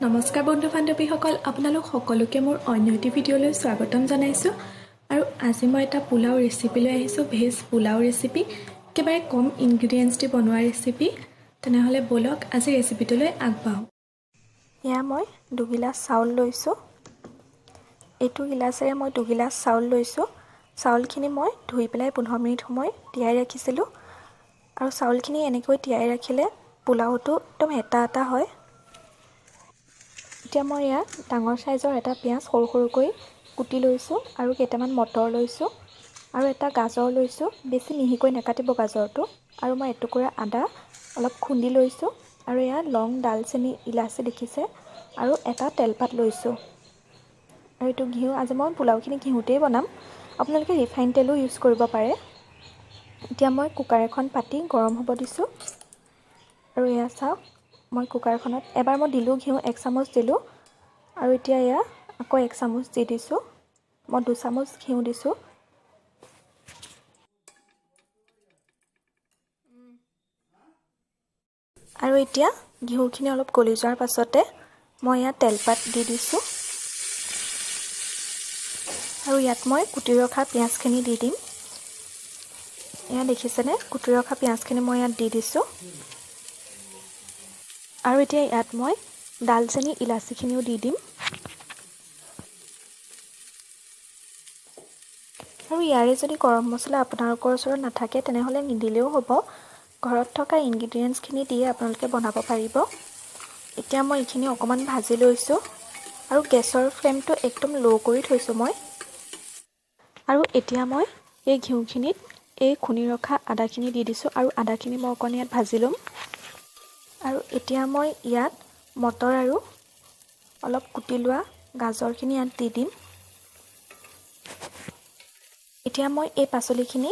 নমস্কাৰ বন্ধু বান্ধৱীসকল, আপোনালোক সকলোকে মোৰ অন্য এটি ভিডিঅ'লৈ স্বাগতম জনাইছোঁ। আৰু আজি মই এটা পোলাও ৰেচিপি লৈ আহিছোঁ, ভেজ পোলাও ৰেচিপি, একেবাৰে কম ইনগ্ৰিডিয়েণ্টছ দি বনোৱা ৰেচিপি। তেনেহ'লে ব'লক আজি ৰেচিপিটোলৈ আগবাঢ়োঁ। এয়া মই দুগিলাচ চাউল লৈছোঁ। এইটো গিলাচেৰে মই দুগিলাচ চাউল লৈছোঁ। চাউলখিনি মই ধুই পেলাই 15 মিনিট সময় তিয়াই ৰাখিছিলোঁ। আৰু চাউলখিনি এনেকৈ তিয়াই ৰাখিলে পোলাওটো একদম এটা এটা হয়। এতিয়া মই ইয়াত ডাঙৰ চাইজৰ এটা পিঁয়াজ সৰু সৰুকৈ কুটি লৈছোঁ আৰু কেইটামান মটৰ লৈছোঁ আৰু এটা গাজৰ লৈছোঁ। বেছি মিহিকৈ নাকাটিব গাজৰটো। আৰু মই এটুকুৰা আদা অলপ খুন্দি লৈছোঁ। আৰু এয়া লং, ডালচেনি, ইলাচি দেখিছে আৰু এটা তেলপাত লৈছোঁ। আৰু এইটো ঘিউ, আজি মই পোলাওখিনি ঘিউতেই বনাম, আপোনালোকে ৰিফাইন তেলো ইউজ কৰিব পাৰে। এতিয়া মই কুকাৰ এখন পাতি গৰম হ'ব দিছোঁ। আৰু এয়া চাওক, মই কুকাৰখনত এবাৰ মই দিলোঁ ঘিউ, 1 চামুচ দিলোঁ। আৰু এতিয়া এয়া আকৌ 1 চামুচ দি দিছোঁ। মই 2 চামুচ ঘিউ দিছোঁ। আৰু এতিয়া ঘিউখিনি অলপ গলি যোৱাৰ পাছতে মই ইয়াত তেলপাত দি দিছোঁ। আৰু ইয়াত মই কুটি ৰখা পিঁয়াজখিনি দি দিম। এয়া দেখিছেনে, কুটি ৰখা পিঁয়াজখিনি মই ইয়াত দি দিছোঁ। আৰু এতিয়া ইয়াত মই ডালচেনি, ইলাচিখিনিও দি দিম। আৰু ইয়াৰে যদি গৰম মছলা আপোনালোকৰ ওচৰত নাথাকে তেনেহ'লে নিদিলেও হ'ব, ঘৰত থকা ইনগ্ৰিডিয়েণ্টছখিনি দিয়ে আপোনালোকে বনাব পাৰিব। এতিয়া মই এইখিনি অকণমান ভাজি লৈছোঁ। আৰু গেছৰ ফ্লেমটো একদম ল' কৰি থৈছোঁ মই। আৰু এতিয়া মই এই ঘিউখিনিত এই খুন্দি ৰখা আদাখিনি দি দিছোঁ। আৰু আদাখিনি মই অকণ ইয়াত ভাজি ল'ম। আৰু এতিয়া মই ইয়াত মটৰ আৰু অলপ কুটি লোৱা গাজৰখিনি ইয়াত দি দিম। এতিয়া মই এই পাচলিখিনি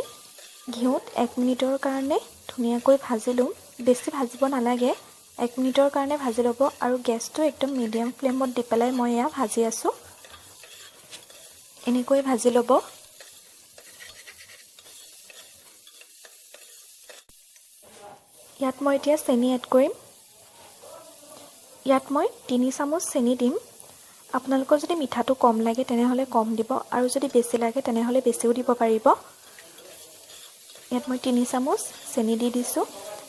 ঘিউত 1 মিনিটৰ কাৰণে ধুনীয়াকৈ ভাজি ল'ম। বেছি ভাজিব নালাগে, 1 মিনিটৰ কাৰণে ভাজি ল'ব। আৰু গেছটো একদম মিডিয়াম ফ্লেমত দি পেলাই মই এয়া ভাজি আছোঁ। এনেকৈ ভাজি ল'ব। ইয়াত মই এতিয়া চেনি এড কৰিম। ইয়াত মই 3 চামুচ চেনি দিম। আপোনালোকৰ যদি মিঠাটো কম লাগে তেনেহ'লে কম দিব, আৰু যদি বেছি লাগে তেনেহ'লে বেছিও দিব পাৰিব। ইয়াত মই 3 চামুচ চেনি দি দিছোঁ।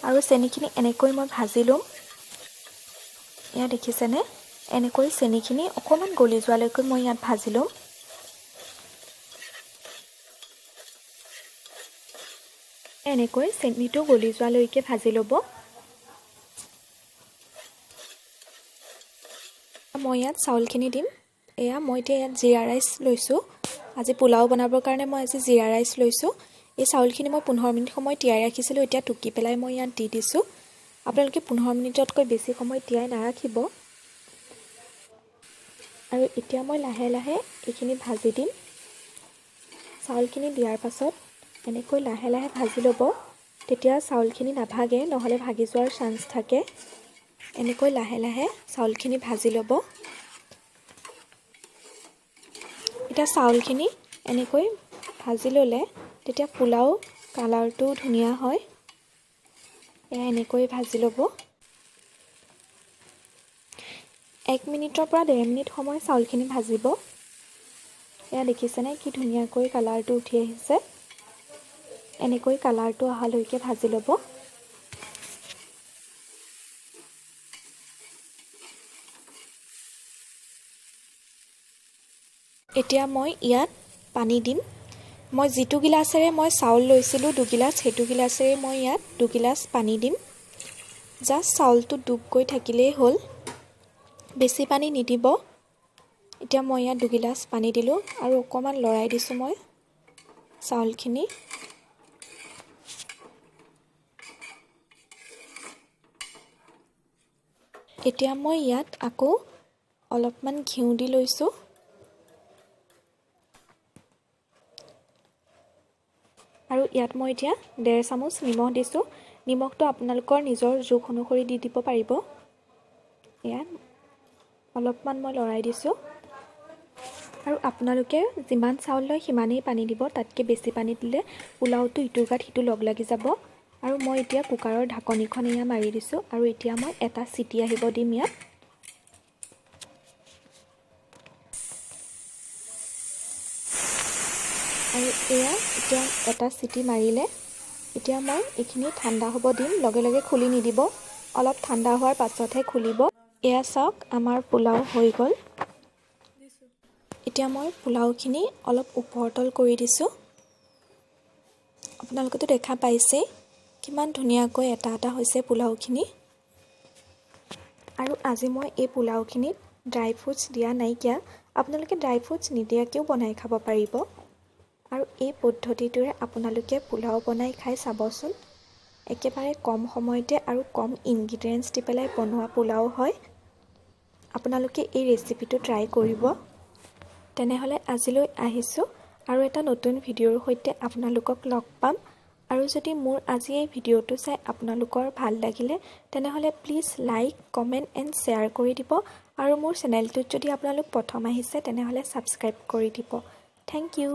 আৰু চেনিখিনি এনেকৈ মই ভাজি ল'ম। এয়া দেখিছেনে, এনেকৈ চেনিখিনি অকণমান গলি যোৱালৈকে মই ইয়াত ভাজি ল'ম। এনেকৈ চেনিটো গলি যোৱালৈকে ভাজি ল'ব। মই ইয়াত চাউলখিনি দিম। এয়া মই এতিয়া ইয়াত জিৰা ৰাইচ লৈছোঁ। আজি পোলাও বনাবৰ কাৰণে মই আজি জিৰা ৰাইচ লৈছোঁ। এই চাউলখিনি মই 15 মিনিট সময় তিয়াই ৰাখিছিলোঁ, এতিয়া টুকি পেলাই মই ইয়াত দি দিছোঁ। আপোনালোকে 15 মিনিটতকৈ বেছি সময় তিয়াই নাৰাখিব। আৰু এতিয়া মই লাহে লাহে এইখিনি ভাজি দিম। চাউলখিনি দিয়াৰ পাছত এনেকৈ লাহে লাহে ভাজি ল'ব, তেতিয়া চাউলখিনি নাভাগে, নহ'লে ভাগি যোৱাৰ চান্স থাকে। এনেকৈ লাহে লাহে চাউলখিনি ভাজি ল'ব। এতিয়া চাউলখিনি এনেকৈ ভাজি ল'লে তেতিয়া পোলাও কালাৰটো ধুনীয়া হয়। এয়া এনেকৈ ভাজি ল'ব। 1 মিনিটৰ পৰা 1.5 মিনিট সময় চাউলখিনি ভাজিব। এয়া দেখিছেনে কি ধুনীয়াকৈ কালাৰটো উঠি আহিছে। এনেকৈ কালাৰটো অহালৈকে ভাজি ল'ব। এতিয়া মই ইয়াত পানী দিম। মই যিটো গিলাচেৰে মই চাউল লৈছিলোঁ 2 গিলাচ, সেইটো গিলাচেৰে মই ইয়াত 2 গিলাচ পানী দিম। জাষ্ট চাউলটো ডুব গৈ থাকিলেই হ'ল, বেছি পানী নিদিব। এতিয়া মই ইয়াত 2 গিলাচ পানী দিলোঁ আৰু অকণমান লৰাই দিছোঁ মই চাউলখিনি। এতিয়া মই ইয়াত আকৌ অলপমান ঘিউ দি লৈছোঁ। আৰু ইয়াত মই এতিয়া 1.5 চামুচ নিমখ দিছোঁ। নিমখটো আপোনালোকৰ নিজৰ জোখ অনুসৰি দি দিব পাৰিব। ইয়াত অলপমান মই লৰাই দিছোঁ। আৰু আপোনালোকে যিমান চাউল লয় সিমানেই পানী দিব, তাতকৈ বেছি পানী দিলে পোলাওটো ইটোৰ গাত সিটো লগ লাগি যাব। আৰু মই এতিয়া কুকাৰৰ ঢাকনিখন এয়া মাৰি দিছোঁ। আৰু এতিয়া মই এটা চিটি আহিব দিম ইয়াত। আৰু এয়া এতিয়া এটা চিটি মাৰিলে। এতিয়া মই এইখিনি ঠাণ্ডা হ'ব দিম। লগে লগে খুলি নিদিব, অলপ ঠাণ্ডা হোৱাৰ পাছতহে খুলিব। এয়া চাওক, আমাৰ পোলাও হৈ গ'ল। এতিয়া মই পোলাওখিনি অলপ ওপৰ তল কৰি দিছোঁ। আপোনালোকেতো দেখা পাইছেই কিমান ধুনীয়াকৈ এটা এটা হৈছে পোলাওখিনি। আৰু আজি মই এই পোলাওখিনিত ড্ৰাই ফ্ৰুটছ দিয়া নাইকিয়া। আপোনালোকে ড্ৰাই ফ্ৰুটছ নিদিয়াকৈও বনাই খাব পাৰিব। আৰু এই পদ্ধতিটোৰে আপোনালোকে পোলাও বনাই খাই চাবচোন। একেবাৰে কম সময়তে আৰু কম ইনগ্ৰিডিয়েণ্টছ দি পেলাই বনোৱা পোলাও হয়। আপোনালোকে এই ৰেচিপিটো ট্ৰাই কৰিব। তেনেহ'লে আজিলৈ আহিছোঁ আৰু এটা নতুন ভিডিঅ'ৰ সৈতে আপোনালোকক লগ পাম। আৰু যদি মোৰ আজি এই ভিডিঅ'টো চাই আপোনালোকৰ ভাল লাগিলে, তেনেহ'লে please like, comment and share কৰি দিব। আৰু মোৰ চেনেলটোত যদি আপোনালোক প্ৰথম আহিছে, তেনেহ'লে ছাবস্ক্ৰাইব কৰি দিব। Thank you.